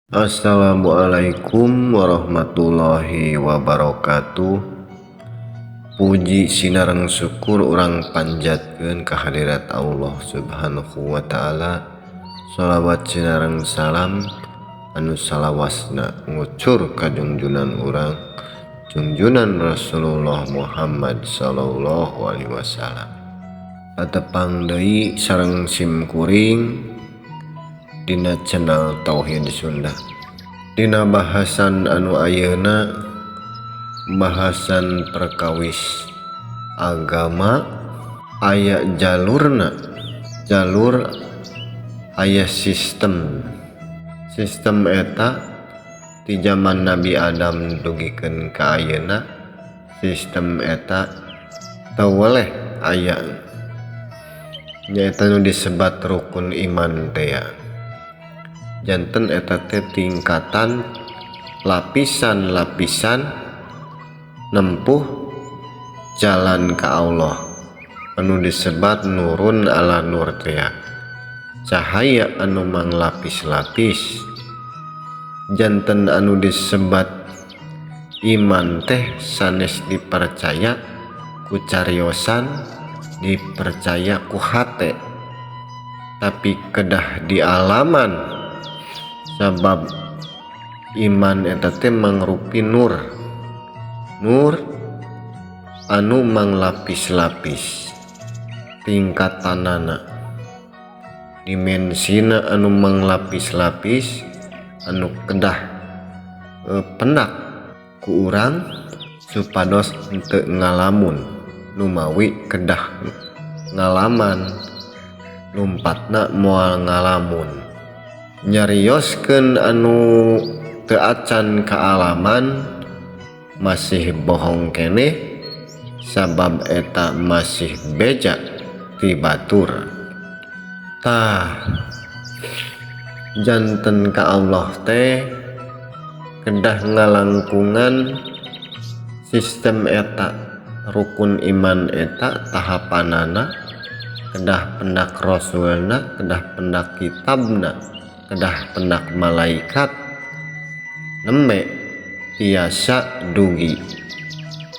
Assalamualaikum warahmatullahi wabarakatuh. Puji sinareng syukur urang panjatkeun kehadirat Allah Subhanahu wa taala. Shalawat sinareng salam anu salawasna ngucur ka jungjunan urang, jungjunan Rasulullah Muhammad sallallahu alaihi wasallam. Patepang deui sareng sim kuring dina channel Tauhid Sunda. Dina bahasan anu ayeuna, bahasan perkawis agama aya jalurna, jalur aya sistem. Sistem eta di zaman Nabi Adam dugikeun ka ayeuna, sistem eta teu weleh aya, nyaeta nu disebat rukun iman teh ya. Janten eta teh tingkatan lapisan-lapisan nempuh jalan ka Allah anu disebat nurun ala nur teh ya, cahaya anu manglapis-lapis. Janten anu disebat iman teh sanes dipercaya ku cariosan, dipercaya ku hate, tapi kedah dialaman, sabab iman eta teh mangrupi nur, nur anu manglapis-lapis tingkatanana, dimensina anu manglapis-lapis anu kedah pendak ku urang supados henteu ngalamun. Numawi kedah ngalaman, lumpatna moal ngalamun. Nyarioskeun anu teu acan kaalaman masih bohong keneh, sabab eta masih beja ti batur. Tah, janten ka Allah teh kedah ngalangkungan sistem eta, rukun iman eta tahapanana, kedah pendak rasulna, kedah pendak kitabna, kedah pendak malaikat, nembe tiasa dugi.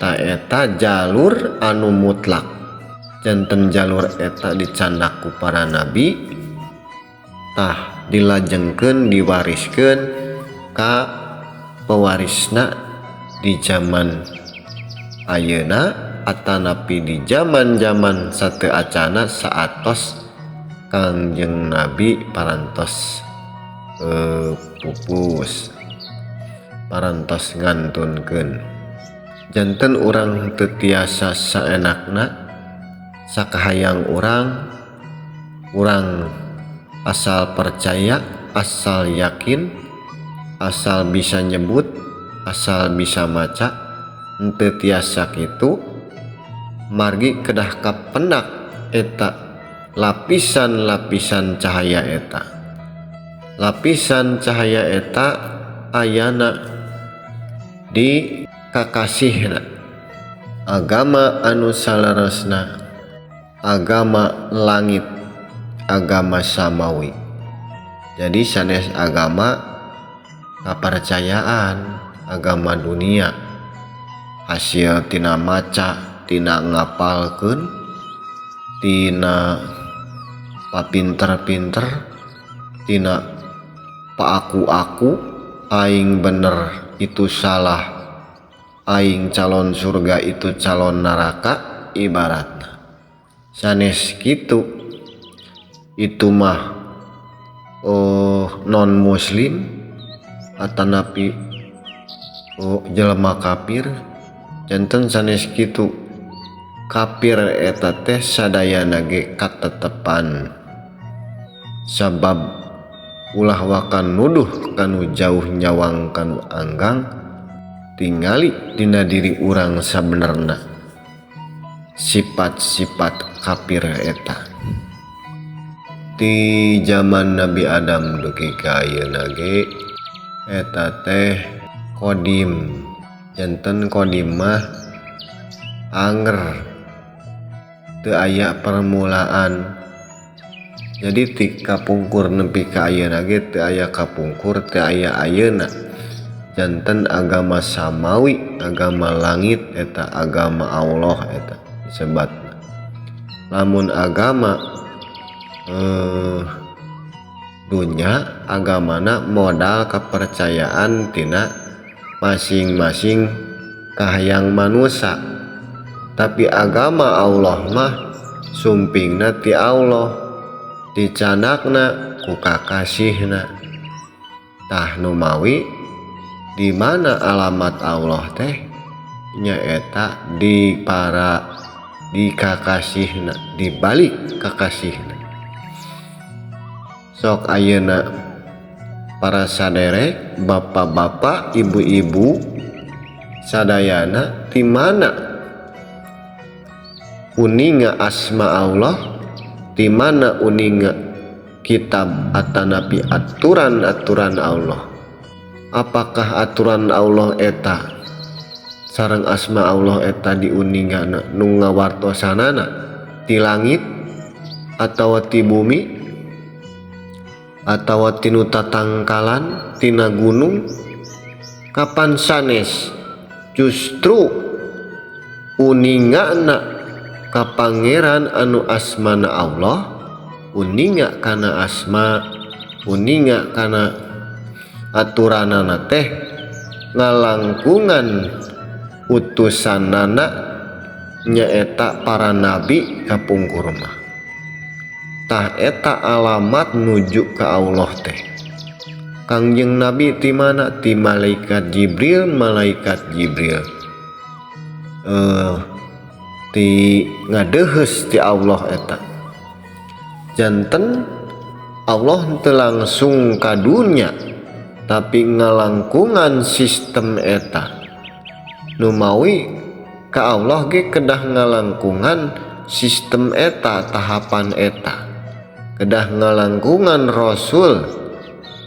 Ta eta jalur anu mutlak. Janten jalur eta dicandak ku para nabi, tah dilajengkeun, diwariskeun ka pewarisna di zaman ayeuna atanapi di zaman-zaman sateu acana saatos Kangjeng Nabi parantos pupus, parantos ngantunkeun. Janten urang teu tiasa saenakna, sakahayang urang, urang asal percaya, asal yakin, asal bisa nyebut, asal bisa maca, henteu tiasa kitu. Margi kedah kapendak eta lapisan-lapisan cahaya eta. Lapisan cahaya eta ayana di kakasihna agama anu saleresna, agama langit, agama samawi. Jadi sanes agama kapercayaan, agama dunia hasil tina maca, tina ngapalkeun, tina papinter-pinter, tina paaku-aku, aing bener itu salah, aing calon surga itu calon neraka, ibaratna sanes kitu. Itu mah oh non muslim atanapi oh jelema kafir. Janten sanes kitu. Kafir eta teh sadayana ge katetepan, sabab ulah wakan nuduh kanu jauh nyawang kanu anggang, tingali dina diri urang sabenerna sifat-sifat kafir eta. Di zaman Nabi Adam dugi ka ayeuna ge eta teh kodim. Janten kodim mah anger, teu aya permulaan. Jadi ti kapungkur nepi ka ayeuna ge teu aya kapungkur teu aya ayeuna. Janten agama samawi, agama langit eta agama Allah eta disebatna. Lamun agama dunya agamana modal kepercayaan tina masing-masing kahayang manusia. Tapi agama Allah mah sumpingna ti Allah, dicanakna ku kakasihna. Tah numawi di mana alamat Allah teh nyaeta di para di kakasihna, di balik kakasihna. Sok ayeuna para saderek, bapak-bapak, ibu-ibu sadayana di mana uninga asma Allah, di mana uninga kitab atanapi aturan-aturan Allah. Apakah aturan Allah eta sareng asma Allah eta diuningana nu ngawartosanana ti langit atawa ti bumi atawa tinu tatangkalan tina gunung? Kapan sanes justru uningana ka pangeran anu asmana Allah, uninga kana asma, uninga kana aturanana teh ngalangkungan utusanana nyaeta para nabi kapungkur mah. Tah eta alamat nuju ka Allah teh. Kangjeng Nabi ti mana? Ti malaikat Jibril, malaikat Jibril ti ngadeheus ti Allah eta. Janten Allah teu langsung ka dunya tapi ngalangkungan sistem eta. Numawi ka Allah ge kedah ngalangkungan sistem eta, tahapan eta. Kedah ngalangkungan rasul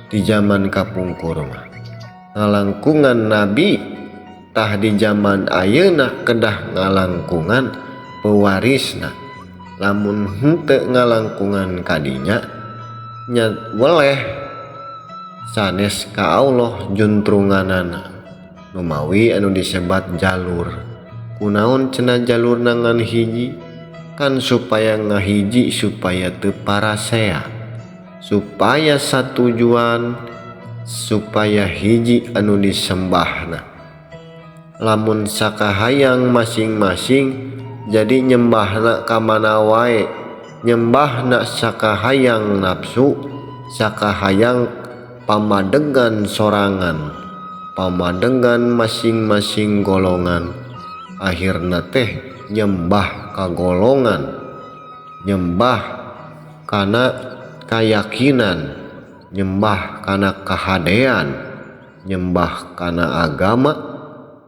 di zaman kapungkur mah. Ngalangkungan nabi tah di zaman ayeuna kedah ngalangkungan pewarisna. Lamun henteu ngalangkungan kadinya nya weleh sanes ka Allah juntrunganana. Numawi anu disebat jalur. Kunaon cenah jalurna ngan hiji? Kan supaya ngahiji, supaya teu parasea, supaya satujuan, supaya hiji anu disembahna. Lamun sakahayang masing-masing jadi nyembahna ka mana wae, nyembahna sakahayang nafsu, sakahayang pamadegan sorangan, pamadegan masing-masing golongan, akhirna teh nyembah ka golongan, nyembah kana kayakinan, nyembah kana kahadean, nyembah kana agama,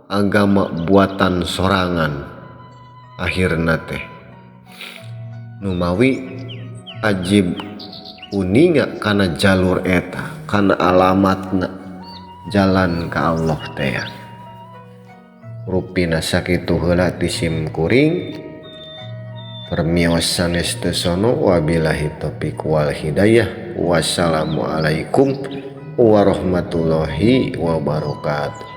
agama buatan sorangan. Akhirna teh numawi ajib uninga kana jalur eta, kana alamatna jalan ka Allah teh. Rupina sakitu heula ti sim kuring. Permios sanes teu sono, wabillahi taufiq wal hidayah. Wassalamualaikum warahmatullahi wabarakatuh.